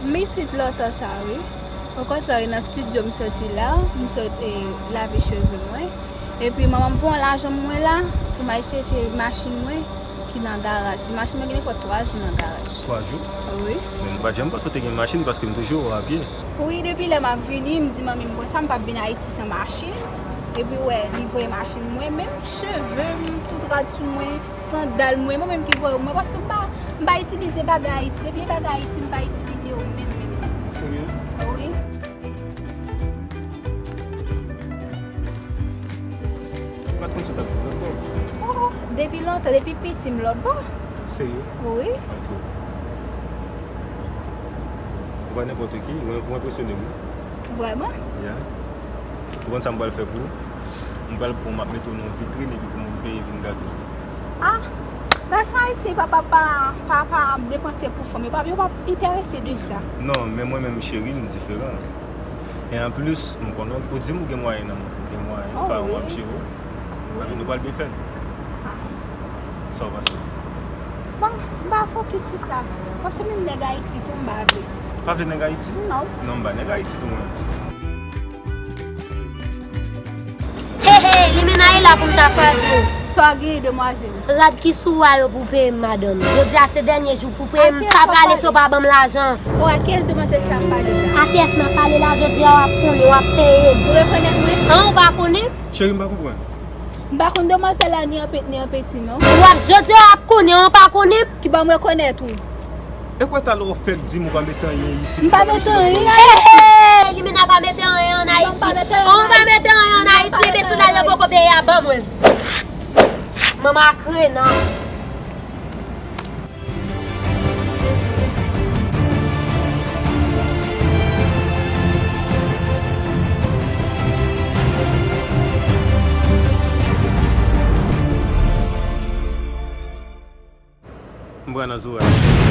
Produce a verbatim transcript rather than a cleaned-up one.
M isit lontan sa wi. Okontrè, e nan estidyo m soti la, m sot e lave cheve mwen. Epi manman m voye lajan mwen la pou m al chèche machin mwen ki nan garaj. Machin mwen gen nenpòt twa jou nan garaj. Twa jou? Wi. Men m pa t janm panse w te gen machin paske m toujou wè w a pye. Wi, depi lè m ap vini, m di manmi m konsa m p ap vin Ayiti san machin. Epi w wè, li voye machin mwen, menm cheve m, tout rad sou mwen, sandal mwen, mwen menm ki voye yo, mwen paske m pa, m pa itilize bagay Ayiti. Depi e bagay Ayiti, m pa itilize yo menm, menm, menm. Serye? Wi. Ou pa t konn sa w t ap viv ankò? Oh, depi lontan, depi piti m lòtbò. Serye? Wi. Ou pa nenpòt ki, ou, ou enpresyone m wi. Vrèman? Yeah. Ou konn sa m pral fè pou ou? M pral pran w, m ap mete w nan yon vitrin epi pou moun peye vin gade w. Ah, gason ayisyen pa, pa, pa, pa, pa ap depanse pou fanm. Yo pa, yo pa enterese de sa. Non, men mwen menm cheri, m diferan. E anplis, m konnen, ou di m ou gen mwayen nan men w, ou gen mwayen, oh, paran w ap jere w. Wi. Epi nou pral byen fè l. Sa w panse? Bon, m pa fokis sou sa. Paske menm nèg Ayiti tou, m pa vle. Pa vle nèg Ayiti? Non. Non, m pa nèg Ayiti tou, mwen. Hey, hey, limena e la pou m ta kwaze w. Sa w gen, demwazèl? Rad ki sou a yo pou peye m, madanm. Jodi a se dènye jou pou peye m. M pa prale si w pa ban m lajan. Bon, a kiyès demwazèl sa ap pale la? A kiyès m ap pale la? Jodi a w ap konnen, w ap peye m. Ou rekonèt mwen? An, ou pa konnen? Cheri, m pa konprann. M pa konn demwazèl la ni an pet ni an peti, non. W ap, jodi a w ap konnen, an, w pa konnen? Ki ban m rekonèt ou? E kwè talè w fèk di m ou pa mete anyen isit. M pa mete anyen. Hey, hey, limena pa mete anyen ann Ayiti. Non, m pa mete anyen. An, ou pa mete anyen ann Ayiti, men sou talè poko peye a ban mwen. Manman krena. M pran nan zoura.